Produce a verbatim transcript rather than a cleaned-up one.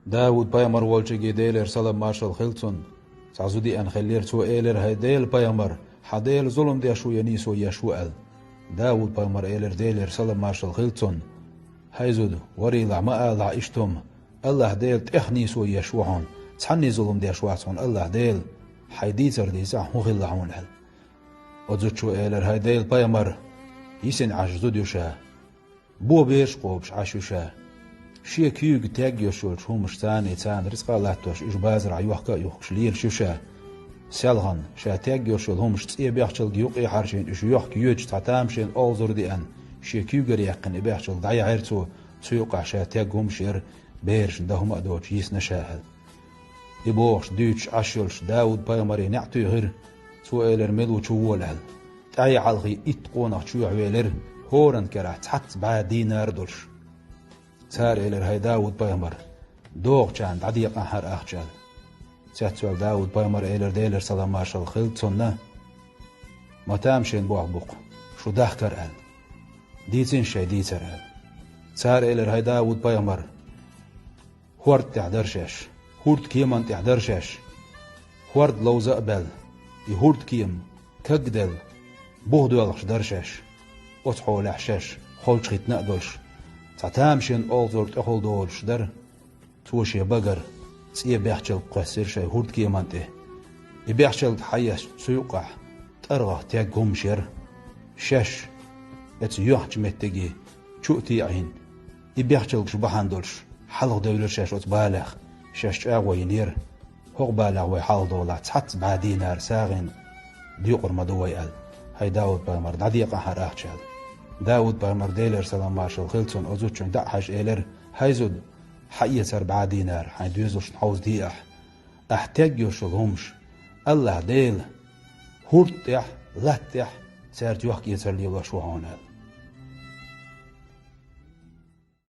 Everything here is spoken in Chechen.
Дауд-пайхамар волчуьнга Делера салам-маршалла хилла цунна, цхьа зуда еана хиллера. Цо элира: «ХӀай Делан пайхамар, хьан Дела зулам деш ву я нийсо еш ву?» — аьлла. Дауд-пайхамара элира Делера салам-маршалла хилла цунна: «ХӀай зуда, варийлахь, ма алалахь иштта хӀума, АллахӀ-Дела тӀех нийсо еш ву хьуна, цхьанне зулам деш вац хьуна АллахӀ-Дела, хьайн дийцар дийцахь, хӀун хилла хьуна», — аьлла. Оцу зудчо элира: «ХӀай Делан пайхамар, йисина Ӏаш зуда ю ша. Бо бераш кхобуш Ӏаш ю ша. Шен куьйга тегга йолуш йолчу хӀумаш царна, царна рицкъа а латтош, уьш базарахь йохка а юхкуш лелаш ю ша. Селхана, ша тегга йолуш йолу хӀумаш цӀен бехчалга юккъе хьарчийна уьш йохка йоьдуш цхьа тамашийна олхазар деана, шен куьйгара яьккхина и бехчалга дӀаяьхьира цо, цу юккъехь ша тегга хӀумаш яра, берашна дан хӀума а доцуш йисна ша», — аьлла. И бохуш дуьйцуш Ӏаш йолуш Дауд-пайхамаре неӀ туьйхира, цо элира: «Мила ву, чу вола», — аьлла. ТӀаьхье хьалхе итт къонах чоьхьавелира, хӀоранна карахь цхьацца бӀе динар а долуш. Цара элира: «ХӀай Дауд-пайхамар, догӀучарна дӀадекъахьара ахча», — аьлла. Цецваьлла Дауд-пайхамара элира, Делера салам-маршалла хилла цунна: «Ма тамашийна болх бу-кх, шу дахкара», — аьлла. «Дийцина шайн дийцар», — аьлла. Цара элира: «ХӀай Дауд-пайхамар, хӀорда тӀехь дара шаьш, хӀордан кеман тӀехь дара шаьш. ХӀорда ловза а баьлла, и хӀордан кема кагделла, бух доьлхуш дара шаьш. Оцу хьолехь шаьш холчахӀиттина а долуш, цхьа тамашийна олхазар тӀехула долуш дара». Цо шен багара цӀен бехчалг кхоьссира шайн хӀордан кеман тӀе. И бехчалг хьаэцча, цу юккъехь тӀаргӀах тегга хӀумаш яра. Шаьш оцу йоьхначу меттиге чу а теӀийна, и бехчалгаш бахьана долуш хьалхадевлира шаьш оцу балех, шаьш чӀагӀо йинера. ХӀокху балех вай хьалхадовлахь, цхьацца бӀе динар сагӀина доькъур ма ду вай», — аьлла. «ХӀай Дауд-пайхамар, дӀадекъахьара ахча», — аьлла. Дауд-пайхамара, Делера салам-маршалла хилла цунна, оцу зудчуьнга дӀа а хьаьжна, элира: «Хьаэцара бӀе динар, хьайн доьзалшна хьовзаде ахь. Ахь тегга йолуш йолу хӀумаш АллахӀ-Дела хӀорда тӀехь, латта тӀехь цаьрца йохка-эцар лелош ву хьуна», — аьлла.